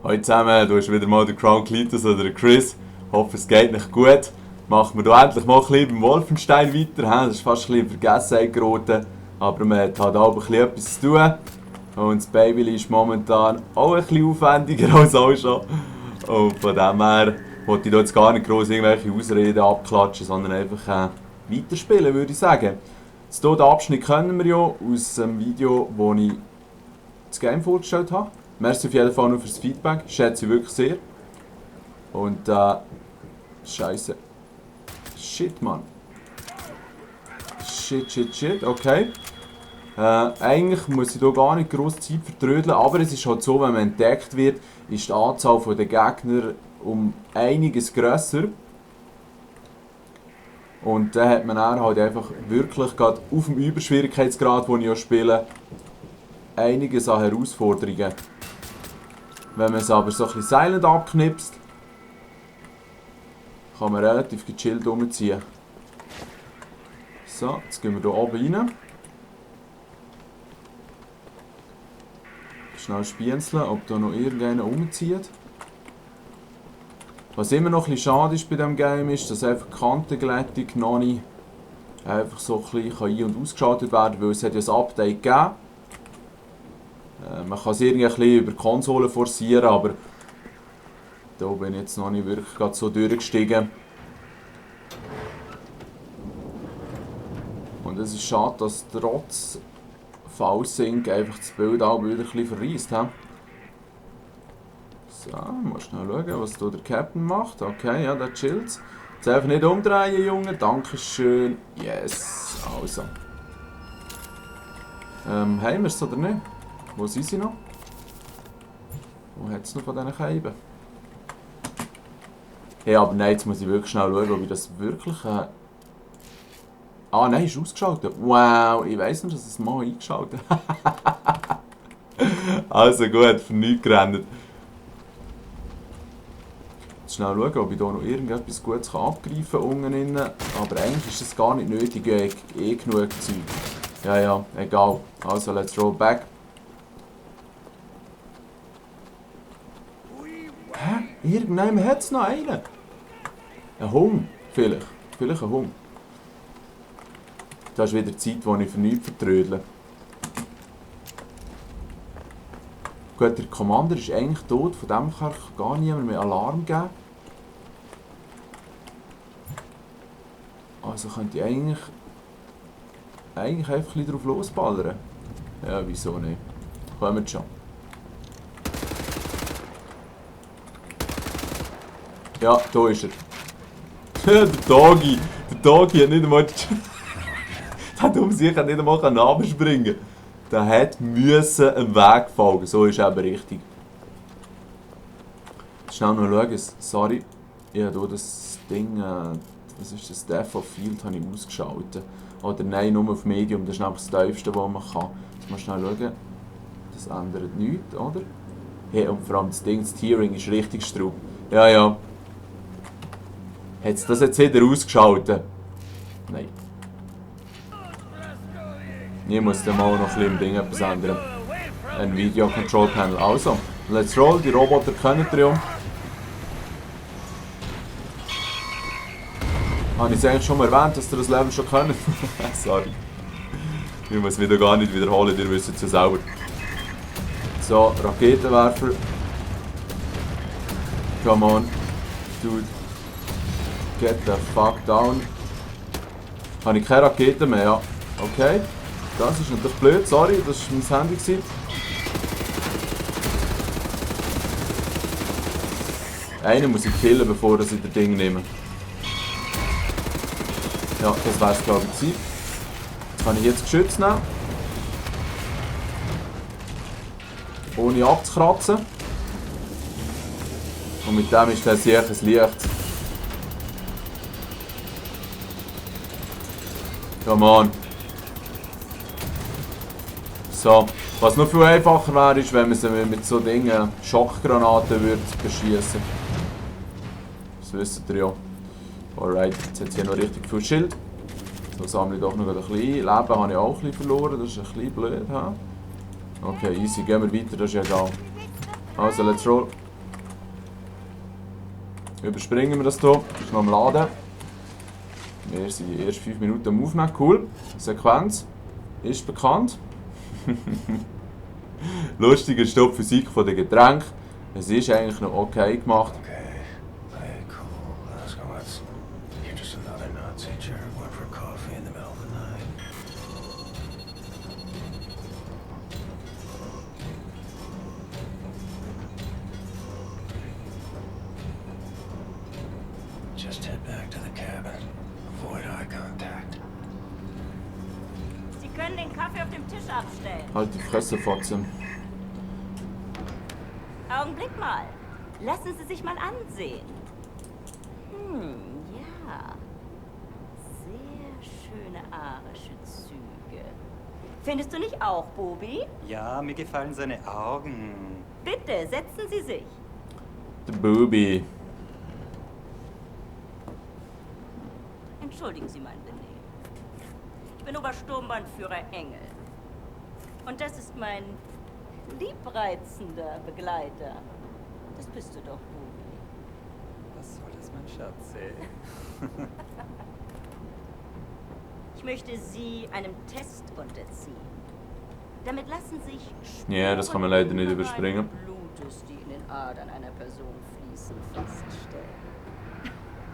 Hallo zusammen, du hast wieder mal den Crown Cletus oder den Chris. Ich hoffe, es geht nicht gut. Machen wir da endlich mal ein bisschen beim Wolfenstein weiter. Das ist fast ein bisschen in Vergessenheit geraten. Aber man hat halt auch ein bisschen etwas zu tun. Und das Baby ist momentan auch ein bisschen aufwendiger als auch schon. Und von dem her wollte ich da jetzt gar nicht groß irgendwelche Ausreden abklatschen, sondern einfach weiterspielen, würde ich sagen. Jetzt hier den Abschnitt kennen wir ja aus dem Video, wo ich das Game vorgestellt habe. Merci auf jeden Fall noch fürs Feedback, schätze ich wirklich sehr. Und Scheiße. Shit, Mann. Shit, okay. Eigentlich muss ich hier gar nicht grosse Zeit vertrödeln, aber es ist halt so, wenn man entdeckt wird, ist die Anzahl der Gegner um einiges grösser. Und dann hat man dann halt einfach wirklich gerade auf dem Überschwierigkeitsgrad, den ich ja spiele, einiges an Herausforderungen. Wenn man es aber so ein bisschen silent abknipst, kann man relativ gechillt umziehen. So, jetzt gehen wir hier oben rein. Schnell spienzeln, ob da noch irgendeiner umzieht. Was immer noch ein bisschen schade ist bei diesem Game ist, dass einfach die Kantenglättung noch nicht einfach so ein bisschen ein- und ausgeschaltet werden kann, weil es hat ja ein Update gegeben. Man kann es irgendwie ein bisschen über die Konsole forcieren, aber da bin ich jetzt noch nicht wirklich gerade so durchgestiegen. Und es ist schade, dass trotz V-Sync einfach das Bild auch wieder ein bisschen verreist. So, mal schnell schauen, was hier der Captain macht. Okay, ja, der chillt. Jetzt einfach nicht umdrehen, Junge. Dankeschön. Yes, also. Haben wir es oder nicht? Wo sind sie noch? Wo hat es noch von diesen Scheiben? Hey, aber nein, jetzt muss ich wirklich schnell schauen, ob ich das wirklich... Ah nein, ist ausgeschaltet. Wow, ich weiss nicht, dass ich es mal eingeschaltet habe. Also gut, für nichts gerannt. Jetzt schnell schauen, ob ich hier noch irgendetwas Gutes abgreifen kann unten drin. Aber eigentlich ist das gar nicht nötig, eh genug Zeug. Ja, egal. Also, let's roll back. Hä? Irgendjemand hat es noch einen? Ein Hund? Vielleicht. Vielleicht ein Hund. Das ist wieder Zeit, die ich für nichts vertrödle. Gut, der Commander ist eigentlich tot, von dem kann ich gar niemand mehr Alarm geben. Also könnte ich eigentlich einfach ein bisschen drauf losballern. Ja, wieso nicht? Kommt schon. Ja, da ist er. Der Doggy. Der Doggy hat nicht einmal... Der hat um sich nicht einmal runterspringen. Der hat müssen einen Weg folgen. So ist eben richtig. Schnell noch schauen. Sorry. Ich habe hier das Ding... was ist das? Death of Field habe ich ausgeschaltet. Oder nein, nur auf Medium. Das ist einfach das tiefste, was man kann. Jetzt mal schnell schauen. Das ändert nichts, oder? Hey, und vor allem das Ding, das Tearing ist richtig straub. Ja. Hat es das jetzt wieder ausgeschaltet? Nein. Ich muss dann mal noch ein bisschen im Ding etwas ändern. Ein Video Control Panel. Also, let's roll. Die Roboter können ihr ja. Habe ich es eigentlich schon mal erwähnt, dass ihr das Level schon könnt? Sorry. Ich muss es wieder gar nicht wiederholen, ihr wisst es ja selber. So, Raketenwerfer. Come on. Dude. Get the fuck down. Habe ich keine Rakete mehr, ja. Okay. Das ist natürlich blöd, sorry, das war mein Handy gewesen. Einen muss ich killen, bevor ich das Ding nehme. Ja, das wäre es glaube ich gewesen. Jetzt kann ich jetzt Geschütz nehmen. Ohne abzukratzen. Und mit dem ist das sicher ein Licht. Come on. So, was noch viel einfacher wäre, ist, wenn man sie mit so Dingen, Schockgranaten würde beschießen. Das wisst ihr ja. Alright, jetzt hat sie hier noch richtig viel Schild. So sammle ich doch noch ein bisschen ein. Leben habe ich auch ein bisschen verloren, das ist ein bisschen blöd. Okay, easy, gehen wir weiter, das ist ja egal. Also, let's roll. Überspringen wir das hier. Ist noch am Laden. Wir sind die ersten 5 Minuten am Aufnehmen. Cool. Sequenz ist bekannt. Lustiger Stopp Physik von den Getränken. Es ist eigentlich noch okay gemacht. Okay. Hey, cool. Let's go. You're just another Nazi jerk going for coffee in the middle of the night. Just head back to the cabin. Avoid eye contact. Sie können den Kaffee auf dem Tisch abstellen. Halt die Fresse, Fotze. Augenblick mal. Lassen Sie sich mal ansehen. Ja. Sehr schöne arische Züge. Findest du nicht auch, Bobi? Ja, mir gefallen seine Augen. Bitte, setzen Sie sich. Der Bubi. Entschuldigen Sie mein Benehmen. Ich bin Obersturmbannführer Engel. Und das ist mein liebreizender Begleiter. Das bist du doch, Bobi. Was soll das, mein Schatz? Ich möchte Sie einem Test unterziehen. Damit lassen sich Spuren Ja, das kann man leider nicht überspringen. Blutes, die in den Adern einer Person fließen, feststellen.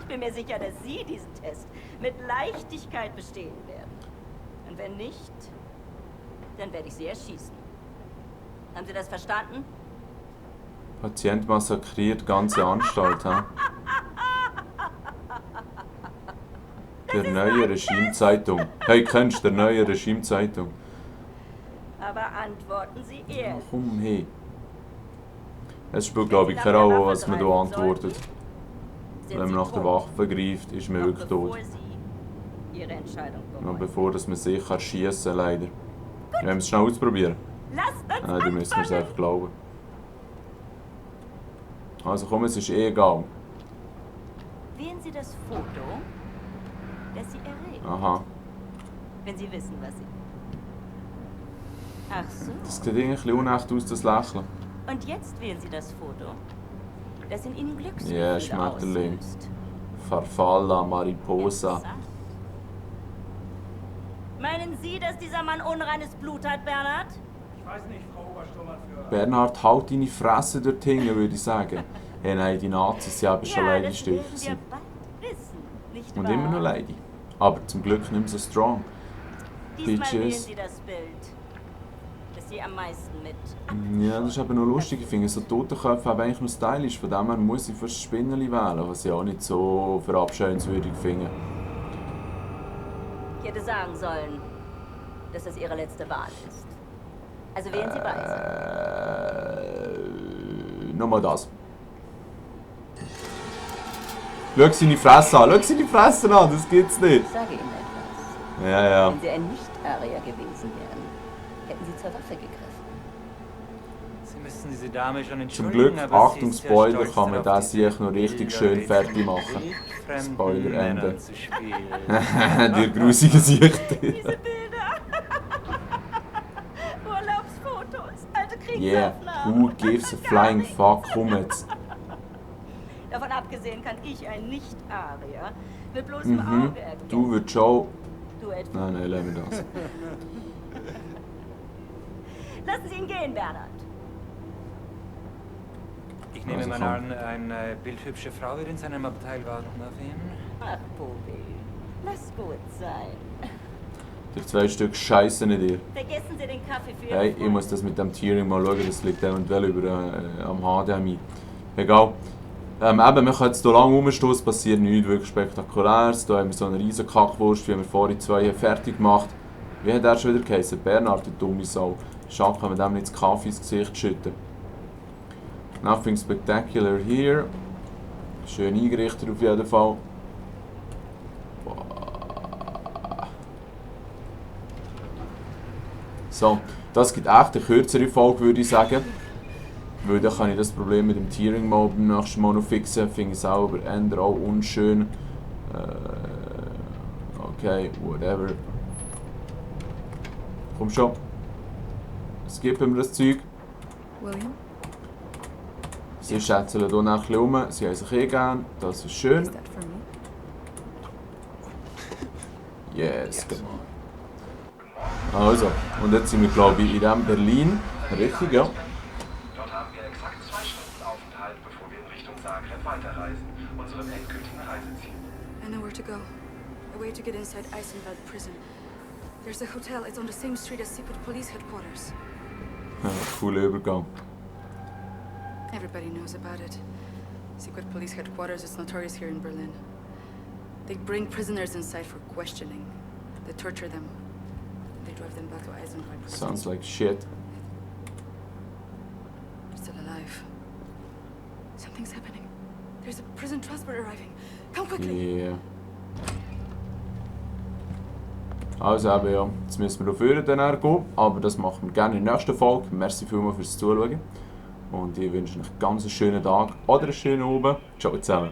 Ich bin mir sicher, dass Sie diesen Test mit Leichtigkeit bestehen werden. Und wenn nicht, dann werde ich Sie erschießen. Haben Sie das verstanden? Patient massakriert, ganze Anstalt, hä? Der neue Regime-Zeitung. Hey, kennst du der neue Regime-Zeitung? Aber antworten Sie ehrlich. Komm, hey. Es spielt, glaube ich, keine Rolle, was man hier antwortet. Sind Wenn Sie man nach der tot? Waffe greift, ist man Noch wirklich tot. bevor Sie Ihre Entscheidung Noch bereuen. bevor dass man sich schiessen kann, leider. Wollen wir es schnell ausprobieren? Lasst uns Nein, dann müssen wir es anfangen. einfach glauben. Also komm, es ist eh egal. Wählen Sie das Foto, das Sie erregt, Aha. wenn Sie wissen, was Sie... Ach so. Das sieht irgendwie ein bisschen unecht aus, das Lächeln. Und jetzt wählen Sie das Foto, das in Ihnen Glücksgefühle Ja, Schmetterling. auslöst. Farfalla, Mariposa. Interessant. Meinen Sie, dass dieser Mann unreines Blut hat, Bernhard? Ich weiß nicht, Frau Obersturmbannführer. Bernhard, halt deine Fresse dort hinten, würde ich sagen. Hey, nein, die Nazis sind eben schon ja, leider das still werden wir gewesen. bald wissen, nicht Und wahr? immer noch leidig. Aber zum Glück nicht mehr so strong. Diesmal wählen Bitches. Sie das Bild, das Sie am meisten mit... Ja, das ist eben noch lustig. Ich finde, so Totenköpfe haben eigentlich noch stylisch. Von dem her muss ich fast Spinnerli wählen, was ich auch nicht so verabscheuenswürdig finde. Ich hätte sagen sollen, dass das Ihre letzte Wahl ist. Also wählen Sie weise. Nochmal das. Schau seine Fresse an, schau seine Fresse an, das gibt's nicht. Ich sage Ihnen etwas. Ja, ja. Wenn Sie ein Nicht-Arier gewesen wären, hätten Sie zur Waffe gegriffen. Sie müssen diese Dame schon Zum entschuldigen, Glück, aber Achtung, sie ist ja Spoiler, stolz kann man darauf, das hier noch richtig Bilder schön mit fertig machen. wildfremden Spoiler-Ende. Männern zu spielen. Die grusige Sicht. Diese Bilder! Urlaubsfotos, alte Yeah, Kriegsaufnahmen. who gives a flying fuck, komm jetzt. Davon abgesehen kann ich ein Nicht-Arier mit bloßem Mhm, Auge erkennen. du würdest schon... Du etwa. Nein, nein, lassen wir das. Lassen Sie ihn gehen, Bernhard. Ich nehme Also mal komm. an, eine bildhübsche Frau wird in seinem Abteil warten auf ihn. Ach, Bobi, lass gut sein. Die 2 Stück Scheiße nicht dir. Vergessen Sie den Kaffee für Ihre Hey, ich muss das mit dem Tiering mal schauen, das liegt eventuell über, am HDMI. Egal. Eben, wir können jetzt hier lange rumstehen, es passiert nichts wirklich Spektakuläres. Hier haben wir so eine riesen Kackwurst, wie wir vorhin 2 haben fertig gemacht. Wie hat er schon wieder geheißen? Bernhard, der dumme Sau. Schade, kann man dem nicht den Kaffee ins Gesicht schütten. Nothing spectacular here. Schön eingerichtet auf jeden Fall. So, das gibt echt eine kürzere Folge, würde ich sagen. Weil dann kann ich das Problem mit dem Tearing mal beim nächsten Mal noch fixen. Finde ich selber eher auch unschön. Okay, whatever. Komm schon. Skippen wir das Zeug. William? Sie schätzeln hier noch ein bisschen rum, sie haben sich gern, das ist schön. Is that for me? Yes, genau. Also, und jetzt sind wir glaube ich in diesem Berlin. Richtig, ja. Dort haben wir exakt 2 Stunden Aufenthalt, bevor wir in Richtung Zagreb weiterreisen, unserem endgültigen Reiseziel. I know where to go. A way to get inside Eisenwald prison. There's a hotel. It's on the same street as secret police headquarters. Ja, cooler Übergang. Everybody knows about it. Secret police headquarters is notorious here in Berlin. They bring prisoners inside for questioning. They torture them. They drive them back to Eisenwald prison. Sounds like shit. Still alive. Something's happening. There's a prison transport arriving. Come quickly. Yeah. Also eben ja, jetzt müssen wir auf dann gehen, aber das machen wir gerne in der nächsten Folge. Merci vielmals fürs Zuschauen und ich wünsche euch einen ganz schönen Tag oder einen schönen Abend. Ciao zusammen.